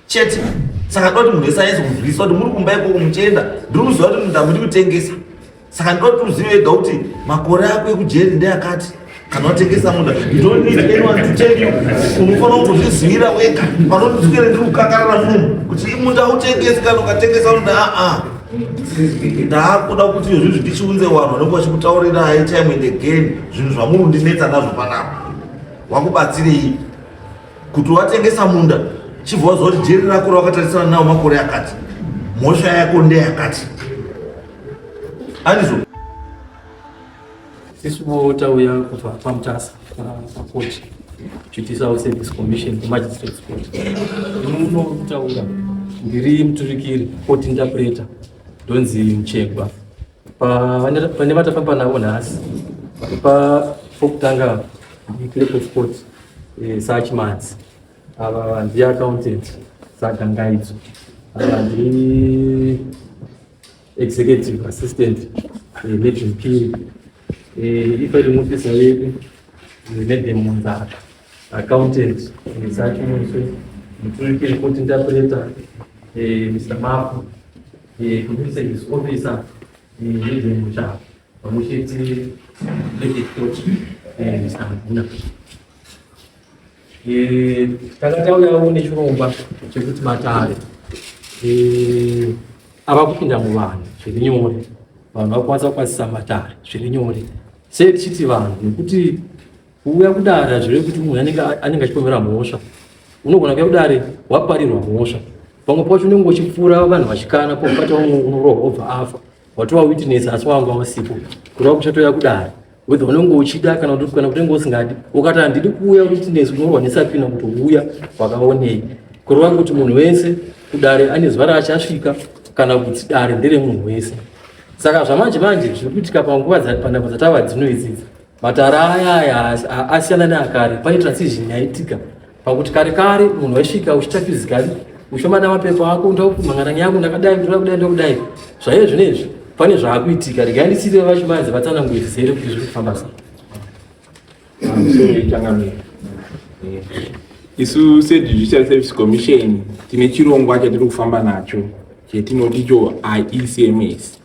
Chete. Saka ndoda kuti munhu wese anyatse kunzwisisa kuti muri kumba ikoko muchienda, ndiri kuziva kuti munda muri kutengesa. Saka ndoda kuti uzive wega kuti makore ako ekujeri ndeakati. Kana watengesa munda, you don't need anyone to tell you. Unofanira kungozvizivira wega. Panoti ndiswere ndiri kukangarara munomu kuti munda utengesi, kana ukatengesa unoda aa. Ndaakuda kuti izvozvi ndichiunze vanhu vanenge vachikutaurirai time and again zvinhu zvamuri kundinetsa nazvo panapa. Wakubatsirei kuti watengesa munda, chibva waziva kuti jeri rako rawakatarisana nawo makore akati, mhosva yako ndeyakati. Andizvo? Isuwo tauya kubva paMutasa pakoti Judicial Service Commission kuMagistrates Court. Muno kutaura ndiri muturikiri, court interpreter, ndonzi Muchegwa. Pane vatafamba navo nhasi pa pokutanga ndiclerk of court Sachimanzi. Ava ndiye accountant Sagangaidzo. Ava ndi executive assistant Legend Piri. Ifiling officer yedu Madam Munzara, accountant Sachimuswe, muturikiri court interpreter Mr. Mafu, community service officer Madam Muchava, pamwe chete clerk of court Mr. Muguna. Takatauyawo nechirongwa chekuti matare ava kupinda muvanhu zviri nyore, vanhu vakukwanisa kukwazisa matare zviri nyore. Sei tichiti vanhu? Nekuti kuuya kudare hazvirevi kuti munhu anenge achipomera mhosva. Unogona kuuya kudare waparirwa mhosva, pamwe pacho unenge uchipfuura vanhu vachikana, pobata unorohwa wobva afa, watova witness asi wanga usipo. Kureva kuti uchatouya kudare whether unenge uchida kana kuti unenge usingadi. Ukati handidi kuuya witness, unorwa nesapina kuti uya wakaonei. Kureva kuti munhu wese kudare ane zuva raachasvika, kana kuti dare nderemunhu wese. Saka zvamanje manje zviri kuitika panguva panhamba dzatava dzino idzidzi, matare aya aya asiyana neakare. Pane transition yaitika pakuti kare kare munhu waisvika uchiita physically, uchifamba namapepa ako, ndakumhangana nyaya yangu, ndakadai, ndoda kudai, ndokudai. Zvaive zvinezvi pane zvaakuitika. Regai ndisire vachimanzi vatsanangure zvizere kuti zviri kufamba sei. Changamire, isu seJudicial Service Commission tine chirongwa chatiri kufamba nacho chetinoti icho IECMS,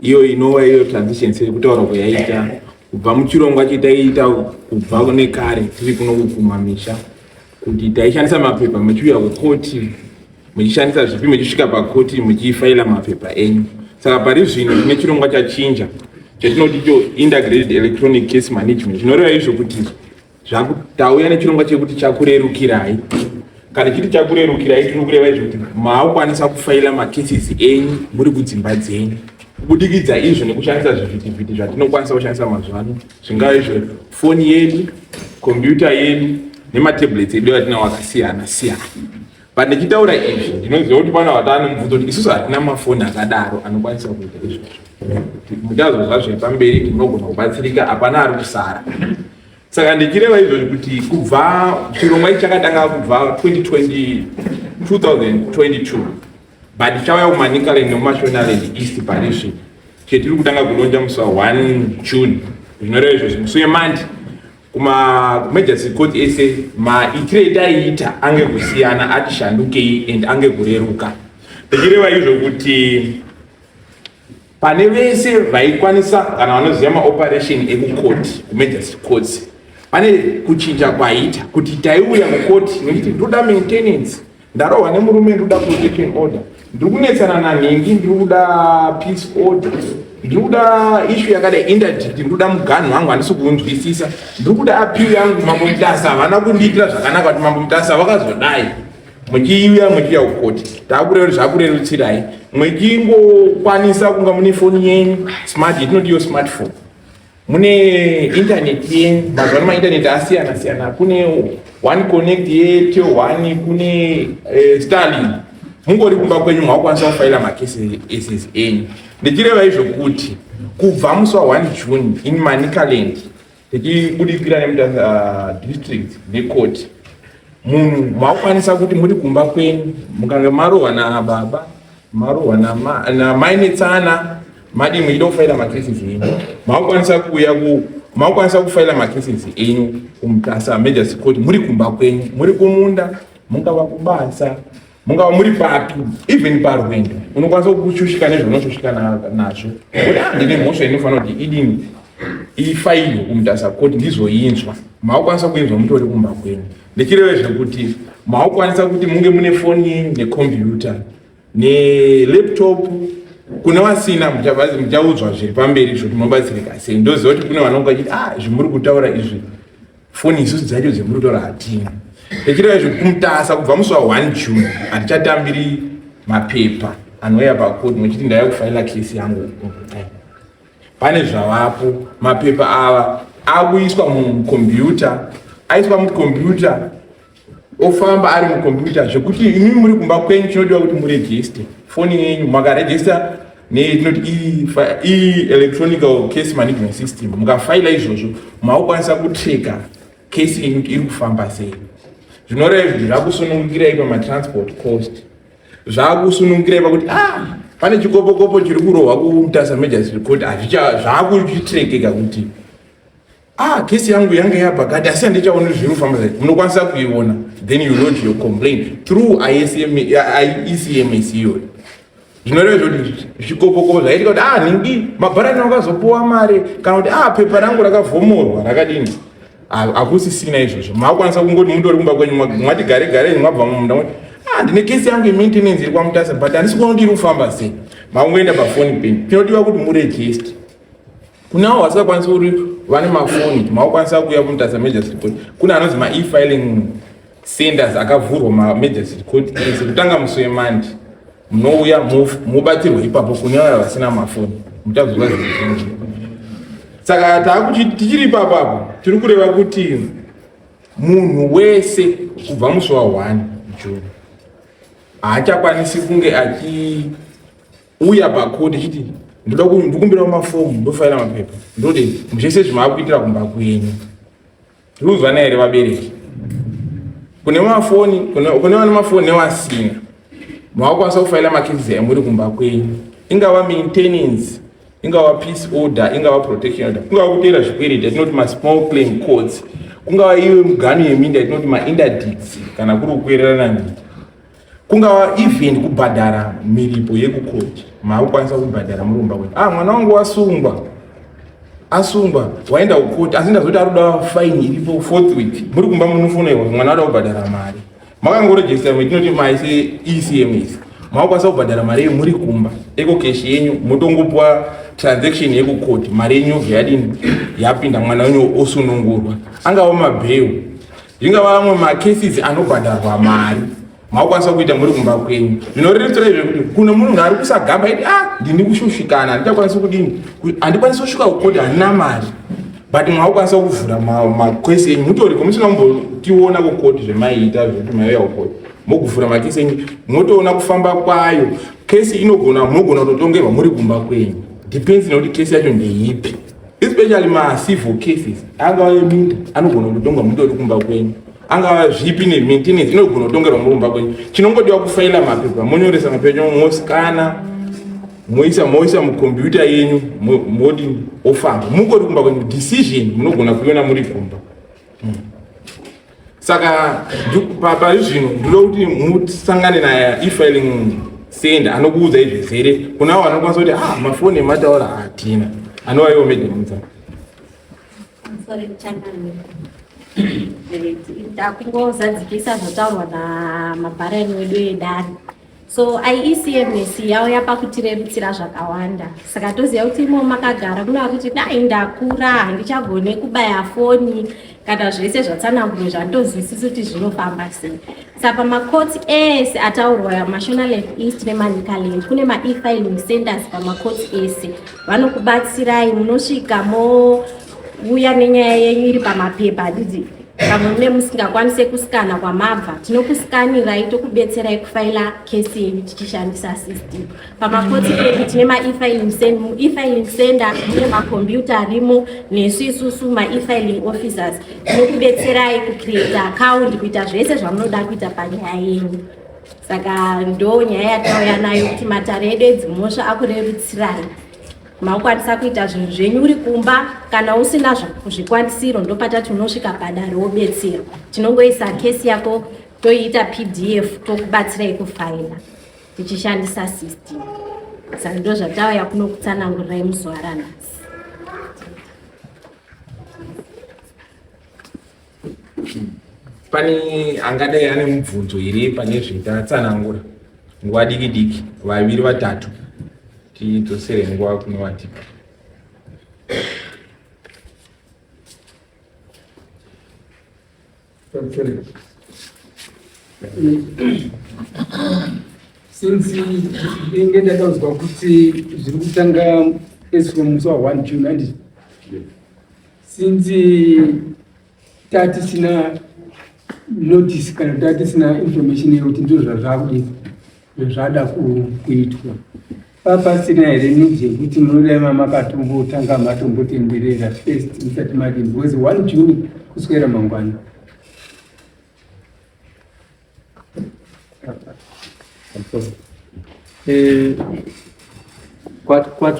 iyo inova iyo transition sekutaura kwayaita kubva muchirongwa chetaiita kubva nekare tiri kuno kukumamisha, kuti taishandisa mapepa muchiuya kukoti, muchishandisa zvipi, muchisvika pakoti muchifaila mapepa enyu. Saka pari zvino tine chirongwa chachinja chatinoti icho integrated electronic case management, zvinoreva izvo kuti tauya nechirongwa chekuti chakurerukirai. Kana chiti chakurerukirai, tiri kureva izvo kuti maakukwanisa kufaila macases enyu muri kudzimba dzenyu kubudikidza izvo nekushandisa zvivhitivhiti zvatinokwanisa kushandisa mazuva ano, zvingava izvo foni yedu, kombiyuta yedu nematablets edu atinawo akasiyana siyana. But ndichitaura izvi, ndinoziva kuti pana vatano mubvunzo kuti isusu hatina mafoni akadaro anokwanisa kuita izvozvo. Muchazozva zvepamberi, munogona kubatsirika, hapana ari kusara. Saka ndichireva izvozvi kuti kubva chirongwa ichi chakatanga kubva 2020 2022, but chauya kuManicaland nemuMashonaland East pari zvino, chetiri kutanga kulauncha musi wa1 June, zvinoreva izvozvi musi weMonday kumamagistrates court ese maitire etaiita ange kusiyana, ati shandukei and ange kureruka. Ndichireva izvo kuti pane vese vaikwanisa kana vanoziva maoperation ekukoti kumagistrate courts, pane kuchinja kwaita kuti taiuya mukoti nekuti ndoda maintenance, ndarohwa nemurume, ndikuda protection order, ndiri kunetsana nanhingi, ndiri kuda peace order, ndiri kuda issue yakadai, interdict, ndiri kuda muganhu wangu handisi kuunzwisisa, ndiri kuda appeal yangu, Mambo Mutasa havana kundiitira zvakanaka, kuti Mambo Mutasa vakazodai. Muchiuya muchiuya kukoti, taakureva kuti zvakurerutsirai muchingokwanisa kunga mune foni yenyu smart, yetinoti iyo smartphone, mune internet yenyu. Mazuva ano mainternet asiyana siyana, kune One Connect yetel one, kune Starlink. Mungori kumba kwenyu mwakukwanisa kufaila macases enyu. Ndichireva izvo kuti kubva musi wa1 June in Manicaland, tichibudikira neMutasa District necourt, munhu makukwanisa kuti muri kumba kwenyu, mukange marohwa nababa, marohwa namai, netsana, madi muchida kufaila macases enyu, makukwanisa kuuya ku makukwanisa kufaila macases enyu kuMutasa Magistrates Court muri kumba kwenyu, muri kumunda, mungava kubasa. Mungava muri papi, even parwendo, unokwanisa kushushika nezvaunoshushika nazvo. Kuti ah, ndine mhosva inofanira kuti idini ifailwe kuMutasa court, ndizoinzwa. Maukwanisa kuinzwa mutori kumba kwenyu. Ndichireve zvekuti maukwanisa kuti munge mune foni yenyu nekombiyuta nelaptop. Kune vasina, muchaudzwa zviri pamberi zvoti munobatsirika sei. Ndoziva kuti kune vanonga vachiti, ah, zvimuri kutaura izvi, foni isusu dzacho dzemuri kutaura hatina. Ndichireva izvo, kuMutasa kubva musi wa1 June hatichatambiri mapepa anouya pakoti muchiti ndauya kufaila kesi yangu. Pane zvavapo, mapepa ava akuiswa mukombiyuta, aiswa mukombiyuta, ofamba ari mukombiyuta, zvekuti imimi muri kumba kwenyu, chinodiwa kuti muregister foni yenyu. Makaregister netinoti e-electronical case management system, mukafaila izvozvo, maukwanisa kutracka kesi yenyu kuti iri kufamba sei. Zvinoreva izvi zvakusunungukirai pamatransport cost, zvakusunungukirai pakuti ah, pane chikopokopo chiri kurohwa kuMutasa Magistrate Court, zvakuchitrackeka kuti ah, kesi yangu yange yapakati, asi handichaoni zviri kufamba sei. Munokwanisa kuiona, then you lodge your complaint through ISM, IECMS iyoyo. Zvinoreva kuti zvikopokopo zvaitika kuti ah, nhingi mabharani wakazopuwa mari, kana kuti ah, pepa rangu rakavhomorwa rakadini, hakusisina izvozvo. Makwanisa kungoti mutori kumba kwenyu, mwati gare gare, mwabva mumunda, mwati ah, ndine kesi yangu yemaintenance iri kwaMutasa, but handisi kuona kuti iri kufamba sei. Makungoenda pafoni penyu. Chinodiwa kuti muregister. Kune avo vasingakwanisi kuti vane mafoni, maukwanisa kuuya kuMutasa Magistrate Court. Kune anonzi ma-e-filing centers akavhurwa mamagistrate court ese kutanga musi weMonday. Munouya mubatsirwe ipapo. Kune vaya vasina mafoni, muchazozwa zvizhinji. Saka tichiri ipapo apo, tiri kureva kuti munhu wese kubva musi wa1 June haachakwanisi kunge achiuya pakoti chiti ndoda ndikumbirawo mafomu, ndofaila mapepa, ndodei. Zvese zvimaakuitira kumba kwenyu. Tirikuzwana here, vabereki? Kune mafoni, kune vane mafoni nevasina, mavakwanisa kufaila macases emuri kumba kwenyu, ingava maintenance, ingava peace order, ingava protection order, kungava kuteera zvikwereti yatinoti masmall claim courts, kungava iwe mugano yeminda yatinoti mainterdicts, kana kuri kukwererana minda, kungava even kubhadhara miripo yekukoti, maakukwanisa kubhadhara muri kumba kwenyu. Ah, mwana wangu wasungwa, asungwa, waenda kukoti, asi ndazoti ari kuda fine iripo fourth week. Muri kumba munofonerwa, mwana ada kubhadhara mari. Makangoregister metinoti maise ECMS, makukwanisa kubhadhara mari yenyu muri kumba. EcoCash yenyu, motongopuwa transaction yekukoti, mari yenyu yobva yadini, yapinda, mwana wenyu osunungurwa. Angava mabail, zvingava amwe macases anobhadharwa mari, makukwanisa kuita muri kumba kwenyu. Zvinorerutsira izvo kuti kune munhu ari kusagamba iti ah, ndini kushushikana, handichakwanisi kudini, handikwanisi kusvika kukoti, handina mari, but mwakukwanisa kuvhura makesi enyu mutoriko, musina kumbotiona kukoti zvemaiita zvekuti maiuya kukoti. Moguvhura makesi enyu, motoona kufamba kwayo kesi. Inogona, munogona kutotongerwa muri kumba kwenyu, depends nekuti kesi yacho ndeipi, especially macivil cases angava eminda, anogona kutotongwa mutori kumba kwenyu, angava zvipi nemaintenance, inogona kutongerwa muri kumba kwenyu. Chinongodiwa kufaila mapepa, monyoresa mapepa, moscanna, moisa mukombiyuta yenyu, modini, ofamba mungori kumba kwenyu. Decision munogona kuiona muri kumba. Saka pari zvino ndinoda kuti musangane naye e-filing center, anokuudzai zvezere. Kuna avo vanokwanisa kuti ah, mafoni emataura hatina, anova iwo medemudza. Sorry, changamire. Ndakungozadzikisa zvotaurwa namabharani wedu edare. So IECMS yauya pakutirerutsira zvakawanda. Saka toziva kuti imo makagara, kunova kuti dai ndakura, handichagone kubaya foni kana zvese zvatsanangurwe, zvandozwisisi kuti zvinofamba sei. Saka pamakotsi ese ataurwa, Mashonaland East neManicaland, kune mae-filing centers pamakotsi ese. Vanokubatsirai, munosvika mouya nenyaya yenyu iri pamapepa, handiti? Pamwe mune musingakwanise kuscanna kwamabva, tinokuscanirai, tokubetserai kufaila kesi yenyu tichishandisa system. Pamakotsi edu tine mae-filing e-filing center, mune makombiyuta arimo, nesu isusu mae-filing officers tinokubetserai kucreata account, kuita zvese zvamunoda kuita panyaya yenyu. Saka ndo nyaya yatauya nayo, kuti matare edu edzimhosva akurerutsirai, makukwanisa kuita zvinhu zvenyu uri kumba. Kana usina zvikwanisiro, ndopatati unosvika padare wobetserwa. Tinongoisa kesi yako. Toiita PDF tokubatsirai kufaila tichishandisa system. Saka ndo zvatauya kuno kutsanangurirai muzuva ranhasi. Pane angadai ane mubvunzo here pane zvetatsanangura? Nguva diki diki, vaviri vatatu, tidzosere nguva kune vatipa. Since inge ndakaudzwa kuti zviri kutanga as from musi wa 1 June, handiti? Since tatisina notice kana tatisina information yekuti ndizvo zvazvakudii zvada kuitwa, papasina here need yekuti munodai makatombotanga matombotenderera first musati madini, because 1 June kuswera mangwana?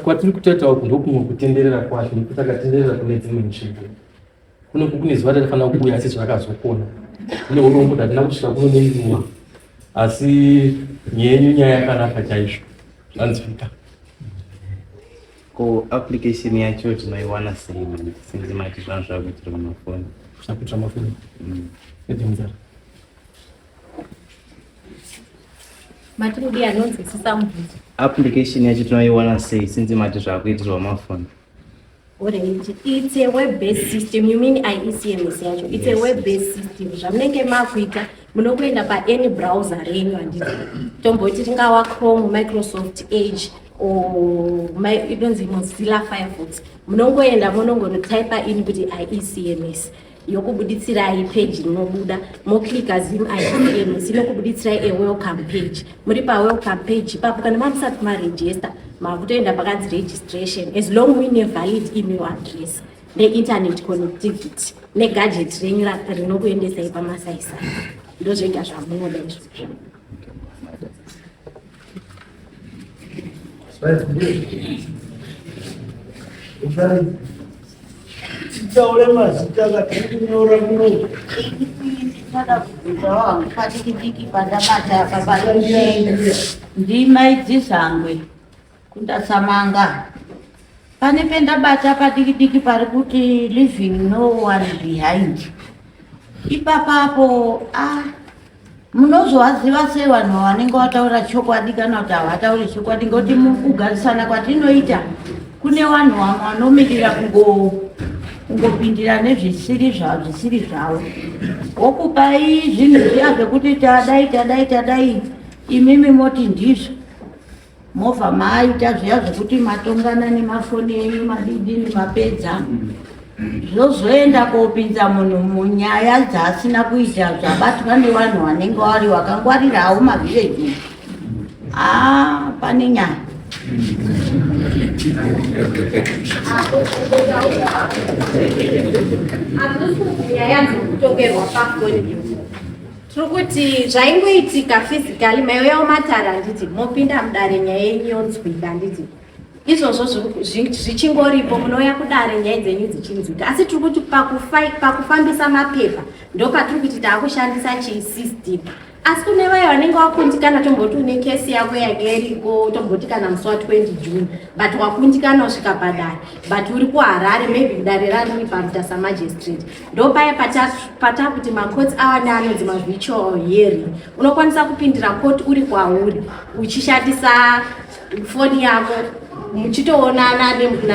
Kwatiri kutoita uku ndokumwe kutenderera kwacho, nekuti takatenderera kune dzimwe nzvimbo. Kune kune zuva ratifanira kuuya, asi zvakazokona kune urombo tatina kusvika kuno nenguva. Asi nyenyu nyaya yakanaka chaizvo, zvanzwika. Ko application yacho tinoiwana sei manje, since mati zvanhu zvakuitirwa mafoni? Zvakuitira mafoni edzinzara. Mati kudii? Anonzwisisa mubvunzo. Application yacho tinoiwana sei, since mati zvakuitirwa mafoni? Alright, it's a web-based system. You mean IECMS yacho? It's a Yes. web-based system. Zvamunenge makuita, munokuenda pa any browser renyu, handiti? Tomboti ringava Chrome, Microsoft Edge or inonzi Mozilla Firefox. Munongoenda munongonotypa in kuti IECMS, yokubuditsirai page inobuda. Moklika Zim IECMS, inokubuditsirai a welcome page. Muri pawelcome page ipapo, kana mamusati maregister, makutoenda pakanzi registration. As long muine valid email address neinternet connectivity negadget renyu rinokuendesai pamasaisai, ndo zvega zvamunoda izvozvo. Titaure mazita katikunyora muno. Ndinoda kubvunzawo hangu padiki diki pandabata apa pari ndima idzizangwe kundasamanga. Pane pendabata padiki diki pari kuti "leaving no one behind". Ipapapo a munozovaziva sei vanhu vanenge vataura chokwadi kana kuti havatauri chokwadi? Ngekuti mukugarisana kwatinoita kune vanhu vamwe vanomirira kungopindira nezvisiri zvavo, zvisiri zvavo, wokupai zvinhu zviya zvekuti tadai, tadai, tadai, imimi moti ndizvo, movha maita zviya zvekuti matongana nemafoni enyu, madidini, mapedza, zvozoenda kopinza munhu munyaya dzaasina kuita, zvabatwa nevanhu vanenge vari vakangwarirawo mavhireji. A pane nyaya. Hakusi nyaya dzekutongerwa pafoni. Tiri kuti zvaingoitika physically, maiuyawo matare, handiti? Mopinda mudare, nyaya yenyu yonzwika, handiti? Izvozvo zvichingoripo, munouya kudare, nyaya dzenyu dzichinzwika. Asi tiri kuti pakufambisa mapepa ndopatiri kuti taakushandisa chisystem. Asi kune vaya vanenge vakundikana, tomboti une kesi yako yake iriko, tomboti kana musi wa20 June, but wakundikana usvika padare, but uri kuHarare, maybe kudare rariri paMutasa Magistrate, ndopaya patakuti macourts awa neanonzi mavirtual hearing. Unokwanisa kupindira court uri kwauri uchishandisa foni yako, muchitoonana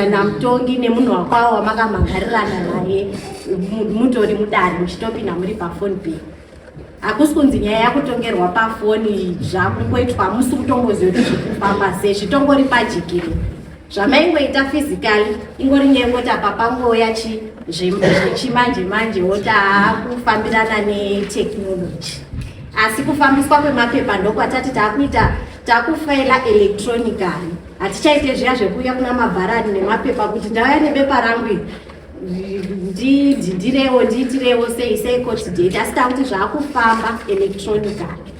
namutongi nemunhu wakwawo wamakamhangarirana naye, mutori mudare, muchitopinda muri pafoni penyu. Hakusi kunzi nyaya yakutongerwa pafoni. Zvakungoitwa, hamusi kutongoziva kuti zviri kufamba sei, zvitongori pajikiri. Zvamaingoita physically, ingori nyaya yekuti apa pangouya zvechimanje manje, woti haakufambirana netechnology. Asi kufambiswa kwemapepa ndokwatati taakuita, takufaila electronically. Hatichaite zviya zvekuuya kuna mabharani nemapepa kuti ndauya nebepa rangu iri, ndidhindirewo, ndiitirewo sei sei court date. Asi takuti zvaakufamba electronically,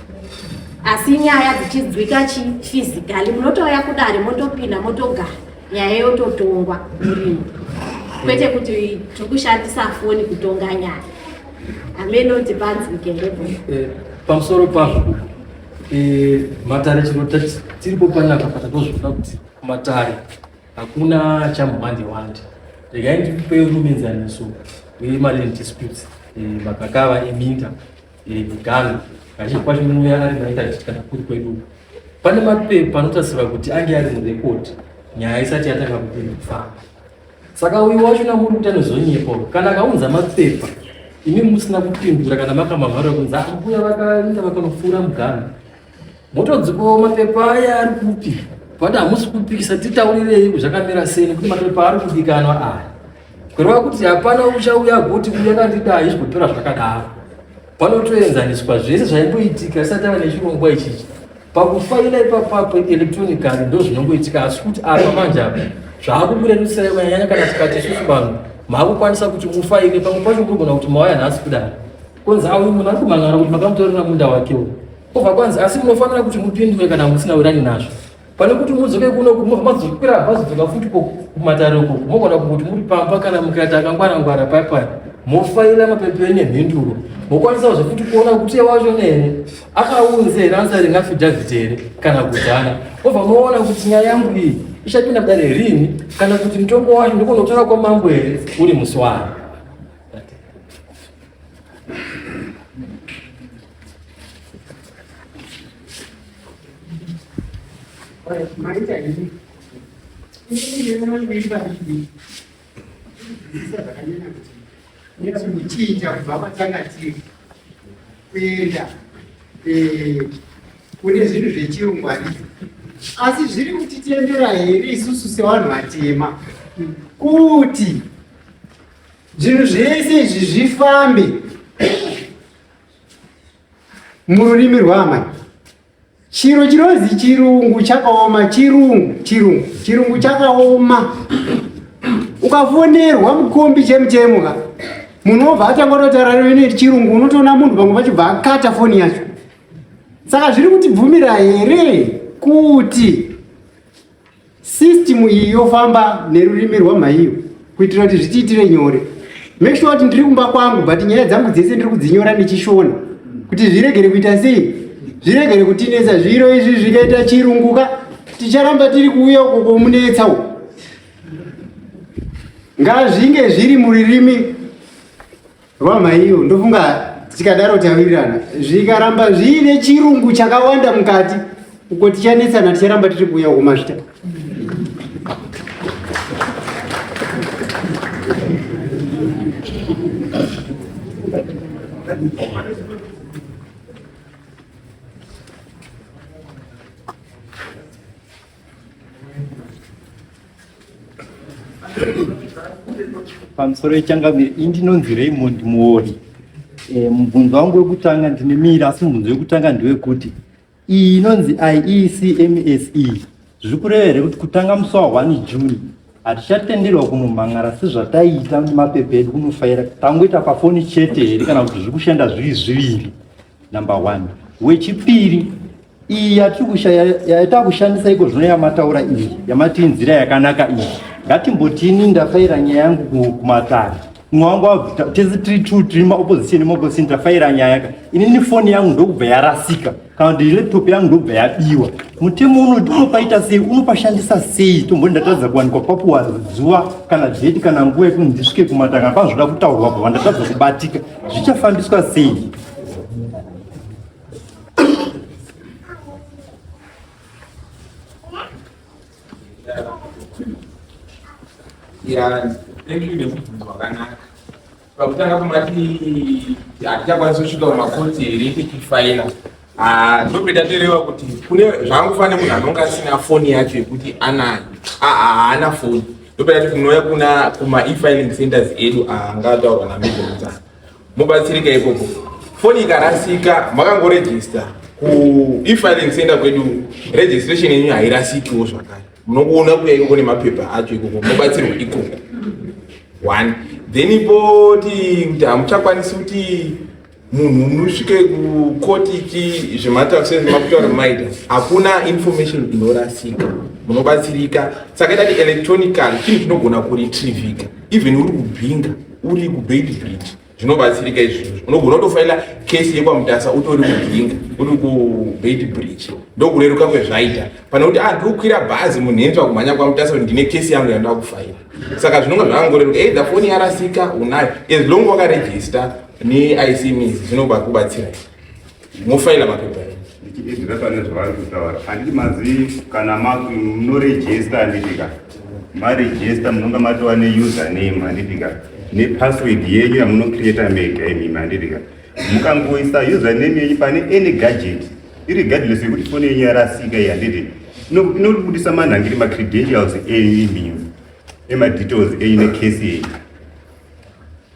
asi nyaya dzichinzwika chiphysically. Munotouya kudare, motopinda, motogara, nyaya yototongwa murimo, kwete kuti tiri kushandisa foni kutonga nyaya. Hamenoti panzwike ndebvo. Pamusoro pazvo e, matare chiro tiripo panapa patatozvona kuti kumatare hakuna chamuhwande wande. Regai ndikupe muenzaniso wemaland disputes, e, magakava eminda, e, miganhu kazhinji kwacho inouya ari maindustry kana kuri kwedu. Pane mapepa anotarisirwa kuti ange ari murekodi nyaya isati yatanga kupinda kufamba. Saka uyu wacho namuri kuti anozonyepa kana akaunza mapepa imi musina kupindura kana makamamhara kunzi ah, mbuya vakaenda vakanopfuura muganhu motodziko mapepa aya ari kupi pati hamusi kupikisa titaurirei zvakamira sei nekuti mapepa ari kudikanwa aya kureva kuti hapana uchauya goti uyu akandidai zvigopera zvakadaro panotoenzaniswa zvese zvaimboitika isati ava nechirongwa ichichi pakufaila ipapapo electronically ndo zvinongoitika asi kuti apa manje apa zvaakukurerutsirai kunyanyanya kana tikati isusu vanhu maakukwanisa kuti mufaile pamwe pacho murigona kuti mauya nhasi kudai konzi auyu munhu ari kumhan'ara kuti makamutorera munda wake uyu obva kwanzi asi munofanira kuti mupindure kana musina wirani nazvo pane kuti mudzoke kuno mazokwira bhazi dzoka futi kumatare uko mogona kungoti muri pamba kana mukaita akangwara ngwara paya paya mofaira mapepa enyu emhinduro mokwanisa zve futi kuona kuti iye wacho nene akaunze here answering affidavit here kana kuti hana obva moona kuti nyaya yangu iyi ichapinda mudare rini kana kuti mutongo wacho ndikunotora kwamambo here uri musi wani. Maita ini. Ini ndinoimba ndii. Zvakanyanya kuti nekuchinja kubva kwatanga tiri kuenda eh, kune zvinhu zvechirungu handiti asi zviri kutitendera here isusu sevanhu vatema kuti zvinhu zvese izvi zvifambe mururimi rwaamai Chiro chinozi chirungu chakaoma, chirungu, chirungu, chirungu chakaoma. Ukafonerwa mukombi chemu ka, munhu obva atanga kutotaura ne chirungu, unotoona munhu pamwe pacho bva akata foni yacho. Saka zviri kutibvumira here kuti System iyi yofamba nerurimi rwamhaiyo kuitira kuti zvitiitire nyore. Make sure kuti ndiri kumba kwangu but nyaya dzangu dzese ndiri kudzinyora nechishona kuti zviregere kuita sei, zviregere kutinetsa. Zviro izvi zvikaita chirunguka ticharamba tiri kuuya uko komunetsa uko. Ngazvinge zviri muririmi rwamhaiyo, ndofunga tikadaro tawirirana. Zvikaramba zviine chirungu chakawanda mukati uko tichanetsana, ticharamba tiri kuuya uko mazvita. Pamusoro yechangamire, ini ndinonzi Raymond Muori. E, mubvunzo wangu wekutanga ndine mira, asi mubvunzo wekutanga ndewekuti iyi inonzi IECMS iyi zviri kureva here kuti kutanga musi wa 1 June hatichatenderwa kunomhan'ara sezvataiita nemapepa edu kunofaira, tangoita pafoni chete here kana kuti zviri kushanda zviri zviviri? Number one. Wechipiri, iyi yatakushandisa iko zvino yamataura iyi yamati inzira yakanaka iyi, ngatimboti ini ndafaira nyaya yangu kumatare, mumwe wangu tese tiri two tiri maopposition nemaopposition tafaira nyaya ka, inini foni yangu ndokubva yarasika kana kuti laptop yangu ndokubva yabiwa, mutemo unopaita sei, unopashandisa sei? Tomboti ndatadza kuwanikwa papuwa zuva kana dheti kana nguva yekuti ndisvike kumatanga, pazvoda kutaurwa pava ndatadza kubatika, zvichafambiswa sei? Yeah, thank you nemubvunzo wakanaka. Pakutanga pamati hatichakwanisi kusvika kumakoti here tichifaila, ah, ndopeta toreva kuti kune zvaangofanira munhu anonge asina foni yacho yekuti anayo, ah, haana foni, ndopeta ti kunouya kuna kuma e-filing centers edu angataurwa namejor mobatsirika ikoko. Foni ikarasika makangorejista ku e-filing center kwedu, registration yenyu hairasikiwo zvakare, munongoona kuya ikoko nemapepa acho ikoko, mobatsirwa ikoko. One then ipoti kuti hamuchakwanisi kuti munhu musvike kukoti ichi zvematax sezvemakutaura maita, hakuna information inorasika, munobatsirika. Saka itati electronically chinhu chinogona kuretrievika even uri kuBinga, uri kuBeitbridge. Zvinobatsirika izvozvo. Unogona kutofaila kesi yekwaMutasa utori kuGinga, uri kuBeitbridge. Ndokureruka kwezvaita. Pane kuti ah ndiri kukwira bhazi munhenzva kumhanya kwaMutasa kuti ndine kesi yangu yandoda kufaila. Saka zvinonga zvakangoreruka. Either foni yarasika unayo. As long wakaregister neICMS zvinobakubatsira. Mofaila mapepa enyu. Ndichiedzera pane zvavari kutaura, handiti mazi kana munorejesta handiti ka marejesta munonga matova neusername handiti ka nepassword yenyu yamunocreata mega imimi handiti ka mukangoisa username yenyu pane any gadget irregardless yekuti foni yenyu yarasika iyi handiti inobudisa manhangiri macredentials enyu imimi emadetails enyu necase yenyu.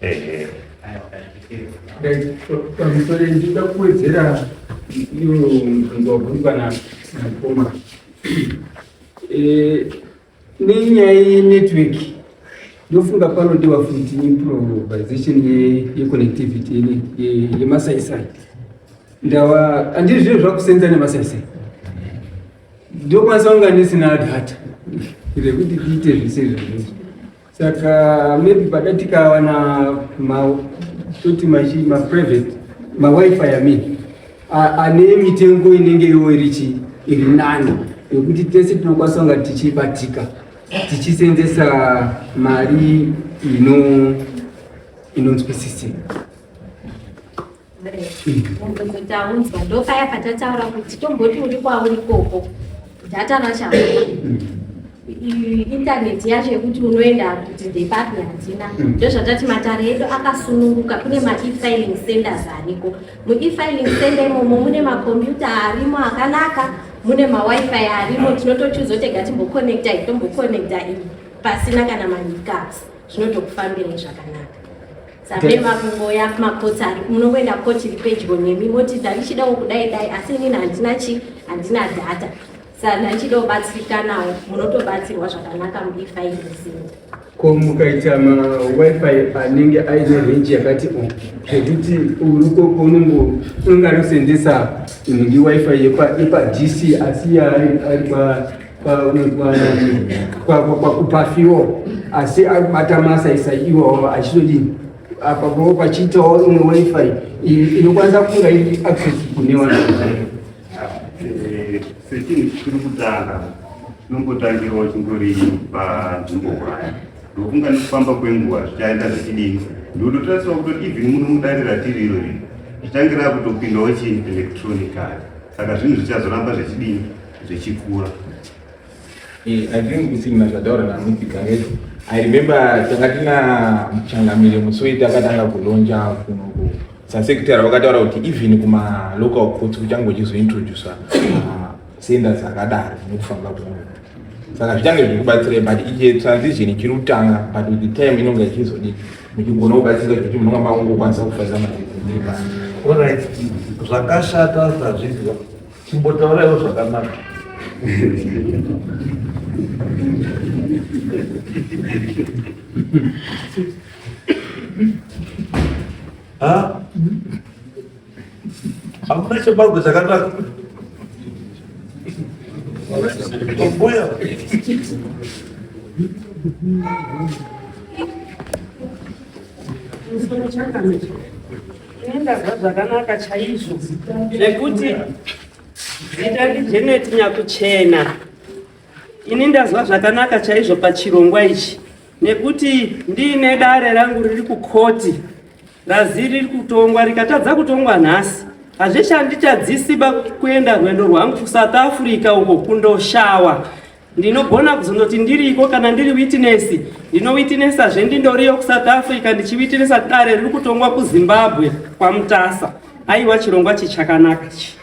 Ehe. Pamusoro ndinoda kuwedzera iyo mubvunzo wabvunzwa namukoma eh, nenyaya yenetwork ndofunga panodiwa futi improvisation yeconnectivity yemasaisai ndawa handii zviro zvakusenza nemasaisai ndokwanisa kunga ndisina data rekuti tiite zvese izvozvo Saka maybe pada tikawana ma toti machi ma private ma wifi I mean ane mitengo inenge iwo irichi iri nani yekuti tese tinokwanisa kunga tichibatika tichisenzesa mari ino inonzwisisika. Mubvunzo taunzwa ndopaya patataura kuti tomboti uri kwauri ikoko data racho hauna intaneti yacho yekuti unoenda kuti ndepapi hatina ndozvatati matare edu akasununguka kune maefiling centers ariko muefiling center imomo mune makombiyuta arimo akanaka mune mawifi arimo tinotochuzo tega timboconnecta iyi tomboconnecta iyi pasina kana mahiccups zvinotokufambirai zvakanaka Same makungoya kumakotsi ari munongoenda koti iri pedyo nemi moti ndandichidawo kudai dai asi inini handina chi handina data saka ndandichida kubatsirikanawo munotobatsirwa zvakanaka muifaili Ko mukaita mawifi anenge aine range yakati o zvekuti urikoko unongo unonge ari kusendesa nhingi wifi yepaDC asi iye ari kwakupafiwo asi ari kubata masaisai iwawo achitodini apa po pachiitawo imwe wifi inokwanisa kunga iri access kune vanhu. Eh, sechinhu chiri kutanga chinongotangirawo chingori panzvimbo hwaya ndofunga nekufamba kwenguva zvichaenda zvichidini ndototariswa kutoti even muno mudare ratiri iro rino zvichange rakutopindawo chii electronically saka zvinhu zvichazoramba zvichidini zvichikura. Eh, I think kutsina zvataura naMudzigareto I remember tanga tina Changamire musi weiti akatanga kulonja kuno sasekretary vakataura kuti even kuma local courts kuchange kuchizointroducwa senders akadaro nekufamba kwenguva saka zvichange zvikubatsirai but ichi transition ichiri kutanga but with the time inonga ichizodii muchigona kubatsira zvekuti munonga makungokwanisa kufarira maizii. Alright, zvakashata tazvinzwa. Chimbotauraiwo zvakanaka. Ha? Hamuna chebagwe chakanaka. Mbuya. Ini ndazwa zvakanaka chaizvo zvekuti zita ndiJenet Nyakuchena. Ini ndazwa zvakanaka chaizvo pachirongwa ichi nekuti ndiine dare rangu riri kukoti razi riri kutongwa rikatadza kutongwa nhasi hazvichanditadzisiba kuenda rwendo rwangu kuSouth Africa uko kundoshawa. Ndinogona kuzondoti ndiriko kana ndiri witness ndinowitnessazve ndindoriyo kuSouth Africa ndichiwitnessa dare riri kutongwa kuZimbabwe kwaMutasa. Aiwa chirongwa chi chakanaka chi.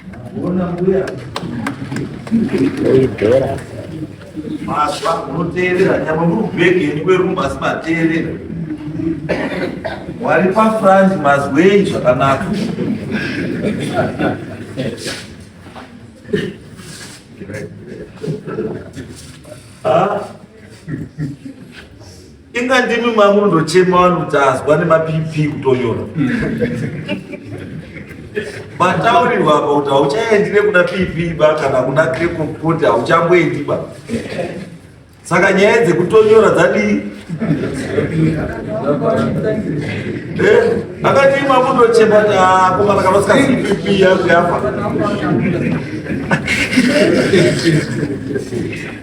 Mazwa munoteerera nyangwe muri kubhegeni kwerumu asi mateerera. Wari pafront mazwei zvakanaka. Inga ndimi mamunondochema vanhu kuti azwa nemapp kutonyora mataurirwa apa kuti hauchaendire kuna pp ba kana kuna krekokoti hauchamboendi ba saka nyaya dzekutonyora dzadii. Eh, akati mamundochema kuti akomana ah, kana usikazivi yangu yafa.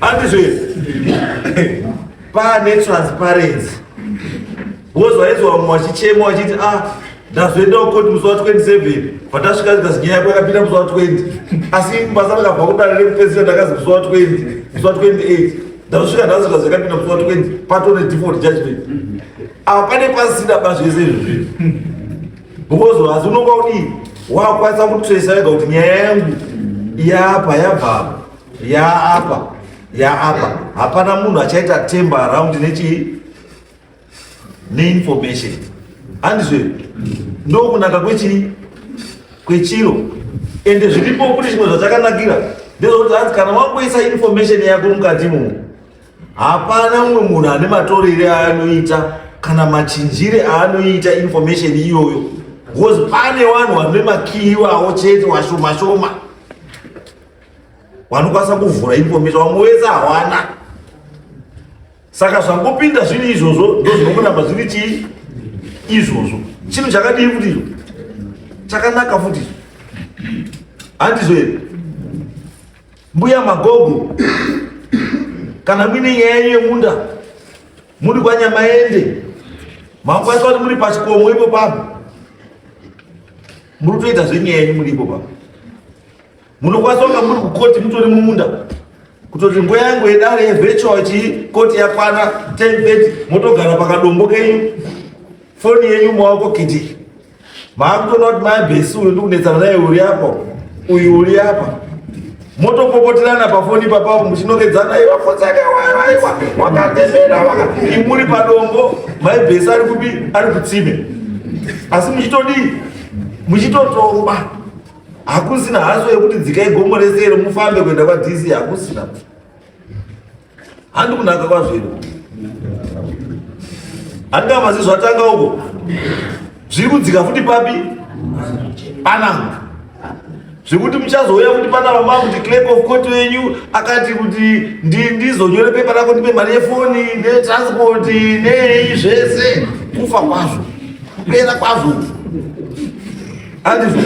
Andizve pane transparency because waizwa vamwe vachichema vachiti ah ndazoenda kukoti musi wa 27 patasvika zikazi nyaya yako yakapinda musi wa 20 asi basa rakabva kudare rekupedzisira ndakazi musi wa 20 musi wa 28 ndazosvika nhasi zikazi yakapinda musi wa 20 patone default judgment apa pane pasina ba zvese izvo zvinhu because asi unonga udii wakwanisa kutresa wega kuti nyaya yangu yapa yabva apa yaapa yaapa hapana munhu achaita temba around nechii neinformation handizve ndokunaka kwechii kwechiro ende zviripo kuti zvimwe zvachakanakira ndezvekuti hanzi kana wangoisa information yako mukati imomo hapana mumwe munhu ane matorere aanoita kana machinjire aanoita information iyoyo because pane vanhu vane makiyi iwawo chete washoma shoma vanokwanisa kuvhura information vamwe wese hawana Saka zvangopinda zviri izvozvo ndozvinongoramba zviri chii izvozvo. Chinhu chakadii futi izvo? Chakanaka futi izvo. Handizvo here? Mbuya Magogo, kana muine nyaya yenyu yemunda, muri kwaNyamaende, makwanisa kuti muri pachikomo ipo papo, muri kutoita zvenyaya yenyu muri ipo papo. Munokwanisa kunga muri kukoti mutori mumunda kutoti nguva yangu yedare yevirtual chii koti yakwana 10:30 motogara pakadombo kenyu foni yenyu maoko kiti maakutoona kuti mai bhesi uyu ndikunetsana naye uri apa uyu uri apa motopopoterana pafoni papapo muchinokedzana iwa fotsaka waiwa wakatemera waka imuri padombo mai bhesi ari kupi ari kutsime asi muchitodii muchitotongwa Hakusina haso yekuti dzikai gomo rese iro mufambe kuenda kwaDC hakusina. Handi kunaka kwazvo iro. Handingava zvatanga uko. Zviri kudzika futi papi? Pananga. Zvekuti muchazouya kuti pana vama kuti clerk of court wenyu akati kuti ndizonyore pepa rako ndipe mari yefoni netransport nei zvese kufa kwazvo kupera kwazvo Handizvo.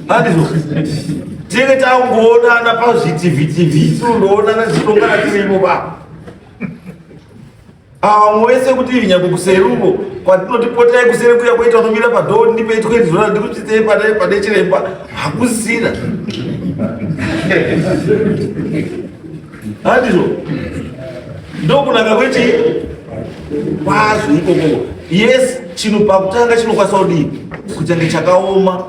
Handizvo. Tinenge tangoonana pazvitivhitivhi tinondoonana tichitongana tirimo ba. Vamwe wese kuti ivi nyangwe kuseri uko kwatinoti potai kuseri kuya koita unomira padhoo ndipei 20 zona ndikutsitsei pane pane chiremba hakusina. Handizvo. Ndokunaka kwechii? Kwazvo ikoko. Yes, chinhu pakutanga chinokwanisa kudii? Kuchange chakaoma.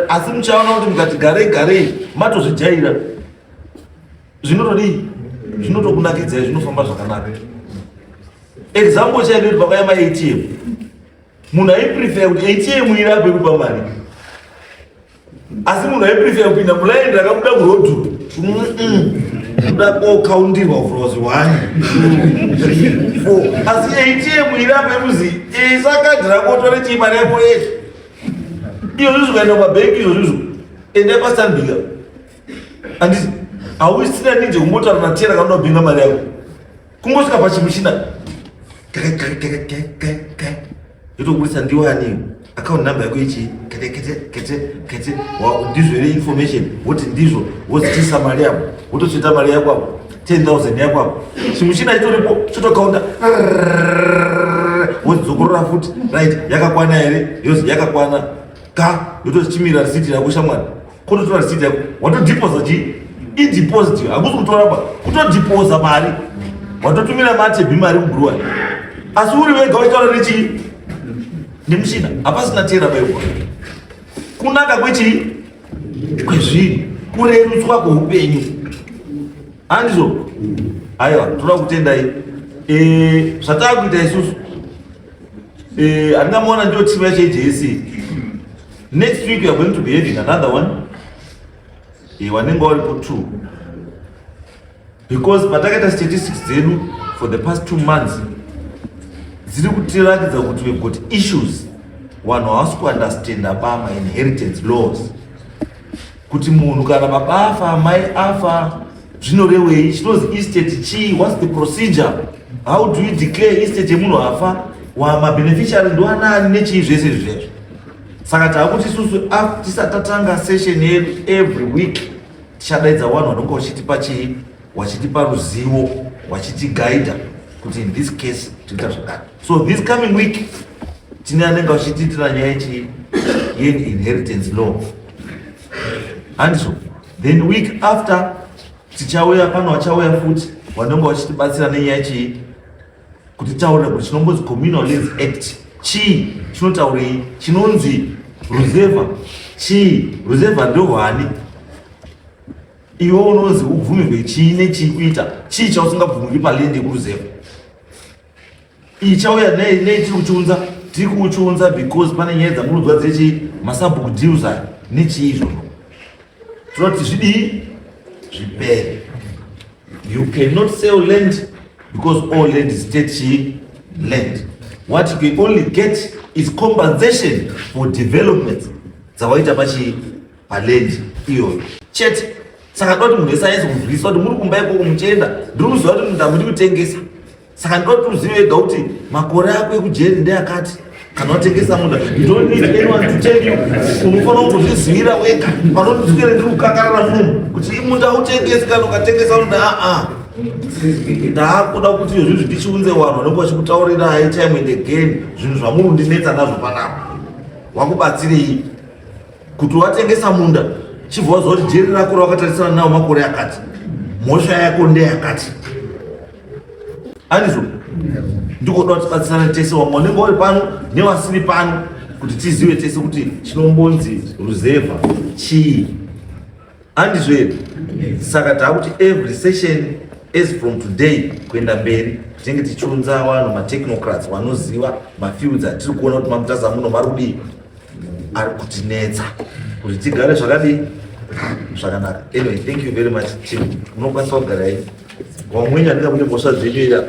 Asi muchaona kuti mukati garei garei matozvijaira. Zvinotodii? Zvinotokunakidzai zvinofamba zvakanaka. Example chaiyo kuti pakauya maATM. Munhu aiprefer kuti ATM irape kupa mari. Asi munhu aiprefer kupinda mulaini rakabuda kurodhu. Kuda kokaundirwa kuvhurwa zviwani. Four. Asi ATM irape kuzi isa kadhi rako utore chii mari yako yese. Izvozvo zvikaenda kumabhengi izvozvo izvo. Endai paStanbic. Handiti hauisina need yekumbotaura natera kana unoda kubhenga mari yako. Kungosvika pachimuchina yotokuburitsa ndiwani account number yako ichi kete kete kete kete ndizvo here information woti ndizvo wozichisa mari yako wototsveta mari yako apo 10000 yako apo chimuchina chitoripo chotokaunta wodzokorora futi right yakakwana here yozi yakakwana ka yotochimira risiti rako shamwari kototora receipt yako watodeposa chii ideposit hakusi kutora ba kutodeposa mari watotumira matebi mari kubruwari asi uri wega uchitaura nechii nemuchina hapasina tera baikwa kunaka kwechii kwezvinhu kurerutswa kweupenyu handizvo aiwa toda kutendai eh, zvataakuita isusu eh, handingamuona ndiyo timu yacho yejc Next week we are going to be having another one. Eh, wanenge waripo two. Because patakaita statistics dzedu for the past 2 months dziri kutiratidza kuti we've got issues vanhu havasi kuunderstanda bama inheritance laws kuti munhu kana baba afa amai afa zvinorewei chinonzi estate chii what's the procedure how do you declare estate yemunhu afa Mabeneficiary ndoanani nechii zvese izvi zvezvo. Saka taakuti isusu tisati tatanga session yedu every week tichadaidza vanhu vanonge vachitipa chii, wachitipa ruzivo, wachitigaidha kuti in this case tinoita zvakati. So this coming week tine anenge vachitiitira nyaya yechii, yeinheritance law, handizvo? Then week after tichauya pano, vachauya futi vanenge vachitibatsira nenyaya chii, kuti taurira kuti chinombonzi Communal Lands Act chii, chinotaurei, chinonzi ruzevha chii, ruzevha ndohwani, iwe unonzi ubvumirwe chii nechii kuita chii chausingabvumirwi paland yekuruzevha. Ichauya nei nei tiri kuchiunza? Tiri kuchiunza because pane nyaya dzamunodzwa dzechi masabhuku deals aya nechii izvozvo. Tinoti zvidii zvipere. You cannot sell land because all land is state chii land. What you can only get is compensation for developments dzawaita pachii, paland iyoyo chete. Saka ndoda kuti munhu wese anyatse kunzwisisa kuti muri kumba ikoko muchienda, ndiri kuziva kuti munda muri kutengesa, saka ndoda kuti uzive wega kuti makore ako ekujeri ndeyakati kana watengesa munda. You don't need anyone to tell you, unofanira kungozvizivira wega. Panondiswere ndiri kukakarara munomu kuti munda utengesi, kana ukatengesa munda, aa, ndaakuda kuti izvozvi ndichiunze vanhu vanenge vachikutaurirai time and again zvinhu zvamuri kundinetsa nazvo panapa. Wakubatsirei kuti watengesa munda, chibva waziva kuti jeri rako rawakatarisana nawo makore akati, mhosva yako ndeyakati, handizvo? Ndikoda kuti tibatsirane tese, vamwe vanenge vari pano nevasiri pano, kuti tizive tese kuti chinombonzi ruzevha chii, handizvo here? Saka taakuti every session as from today kuenda mberi tinenge tichiunza vanhu, matechnocrats vanoziva mafields atiri kuona kuti maMutasa muno vari kudii, ari kutinetsa, kuti tigare zvakadii, zvakanaka. Anyway, thank you very much, team. Munokwanisa kugara henyu. Wamwenyu andinga kune mhosva dzenyu ira.